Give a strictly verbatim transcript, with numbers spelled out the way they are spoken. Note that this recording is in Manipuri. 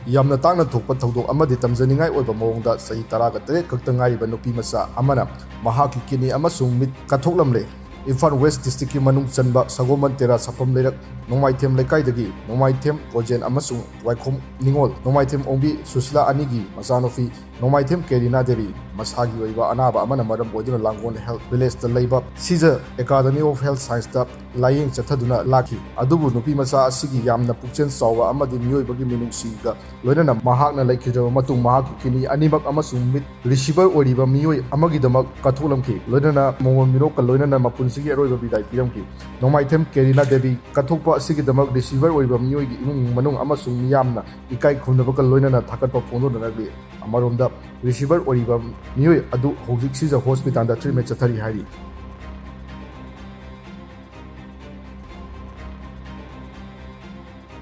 ꯌꯥꯝꯅ ꯇꯥꯡꯅ ꯊꯣꯛꯄ ꯊꯧꯗꯣꯛ ꯑꯃꯗꯤ ꯇꯝꯖꯅꯤꯡꯉꯥꯏ ꯑꯣꯏꯕ ꯃꯑꯣꯡꯗ ꯆꯍꯤ ꯇꯔꯥꯒ ꯇꯔꯦꯠ ꯈꯛꯇ ꯉꯥꯏꯔꯤꯕ ꯅꯨꯄꯤ ꯃꯆꯥ ꯑꯃꯅ ꯃꯍꯥꯛꯀꯤ ꯀꯤꯗꯅꯤ ꯑꯃꯁꯨꯡ ꯃꯤꯠ ꯀꯠꯊꯣꯛꯂꯝꯂꯦ꯫ ꯏꯝꯐꯥꯜ ꯋꯦꯁ ꯗꯤꯁꯇ꯭ꯔꯤꯛꯀꯤ ꯃꯅꯨꯡ ꯆꯟꯕ ꯁꯒꯣꯜꯕꯟ ꯇꯦꯔꯥ ꯁꯥꯐꯝ ꯂꯩꯔꯛ ꯅꯣꯡꯃꯥꯏꯊꯦꯝ ꯂꯩꯀꯥꯏꯗꯒꯤ ꯅꯣꯡꯃꯥꯏꯊꯦꯝ ꯀꯣꯖꯦꯟ ꯑꯃꯁꯨꯡ ꯋꯥꯏꯈꯣꯝ ꯅꯤꯉꯣꯜ, ꯅꯣꯡꯃꯥꯏꯊꯦꯝ ꯑꯣꯡꯕꯤ ꯁꯨꯁꯤꯂꯥ ꯑꯅꯤꯒꯤ ꯃꯆꯥꯅꯨꯄꯤ ꯅꯣꯡꯃꯥꯏꯊꯦꯝ ꯀꯦꯔꯤꯅꯥ ꯗꯦꯕꯤ ꯃꯁꯥꯒꯤ ꯑꯣꯏꯕ ꯑꯅꯥꯕ ꯑꯃꯅ ꯃꯔꯝ ꯑꯣꯏꯗꯨꯅ ꯂꯥꯡꯒꯣꯜ ꯍꯦꯜꯊ ꯚꯤꯂꯦꯖꯇ ꯂꯩꯕ ꯁꯤꯖ ꯑꯦꯀꯥꯗꯃꯤ ꯑꯣꯐ ꯍꯦꯜꯊ ꯁꯥꯏꯟꯁꯇ ꯂꯥꯌꯦꯡ ꯆꯠꯊꯗꯨꯅ ꯂꯥꯛꯈꯤ꯫ ꯑꯗꯨꯕꯨ ꯅꯨꯄꯤ ꯃꯆꯥ ꯑꯁꯤꯒꯤ ꯌꯥꯝꯅ ꯄꯨꯛꯆꯦꯜ ꯆꯥꯎꯕ ꯑꯃꯗꯤ ꯃꯤꯑꯣꯏꯕꯒꯤ ꯃꯤꯅꯨꯡꯁꯤꯒ ꯂꯣꯏꯅꯅ ꯃꯍꯥꯛꯅ ꯂꯩꯈꯤꯗ꯭ꯔꯕ ꯃꯇꯨꯡ ꯃꯍꯥꯛꯀꯤ ꯀꯤꯗꯅꯤ ꯑꯅꯤꯃꯛ ꯑꯃꯁꯨꯡ ꯃꯤꯠ ꯔꯤꯁꯤꯚꯔ ꯑꯣꯏꯔꯤꯕ ꯃꯤꯑꯣꯏ ꯑꯃꯒꯤꯗꯃꯛ ꯀꯠꯊꯣꯛꯂꯝꯈꯤ꯫ ꯂꯣꯏꯅꯅ ꯃꯣꯃꯣꯟ ꯃꯤꯅꯣꯛꯀ ꯂꯣꯏꯅꯅ ꯃꯄꯨꯟꯁꯤꯒꯤ ꯑꯔꯣꯏꯕ ꯕꯤꯗꯥꯏ ꯄꯤꯔꯝꯈꯤ꯫ ꯅꯣꯡꯃꯥꯏꯊꯦꯝ ꯀꯦꯔꯤꯅꯥ ꯗꯦꯕꯤ ꯀꯠꯊꯣꯛꯄ ꯑꯁꯤꯒꯤꯗꯃꯛ ꯔꯤꯁꯤꯚꯔ ꯑꯣꯏꯔꯤꯕ ꯃꯤꯑꯣꯏꯒꯤ ꯏꯃꯨꯡ ꯃꯅꯨꯡ ꯑꯃꯁꯨꯡ ꯃꯤꯌꯥꯝꯅ ꯏꯀꯥꯏ ꯈꯨꯝꯅꯕꯒ ꯂꯣꯏꯅꯅ ꯊꯥꯒꯠꯄ ꯐꯣꯡꯗꯣꯛꯅꯔꯛꯂꯤ꯫ ꯑꯃꯔꯣꯝꯗ ꯔꯤꯁꯤꯚꯔ ꯑꯣꯏꯔꯤꯕ ꯃꯤꯑꯣꯏ ꯑꯗꯨ ꯍꯧꯖꯤꯛ ꯁꯤꯖ ꯍꯣꯁꯄꯤꯇꯥꯜꯗ ꯇ꯭ꯔꯤꯠꯃꯦꯟ ꯆꯠꯊꯔꯤ ꯍꯥꯏꯔꯤ꯫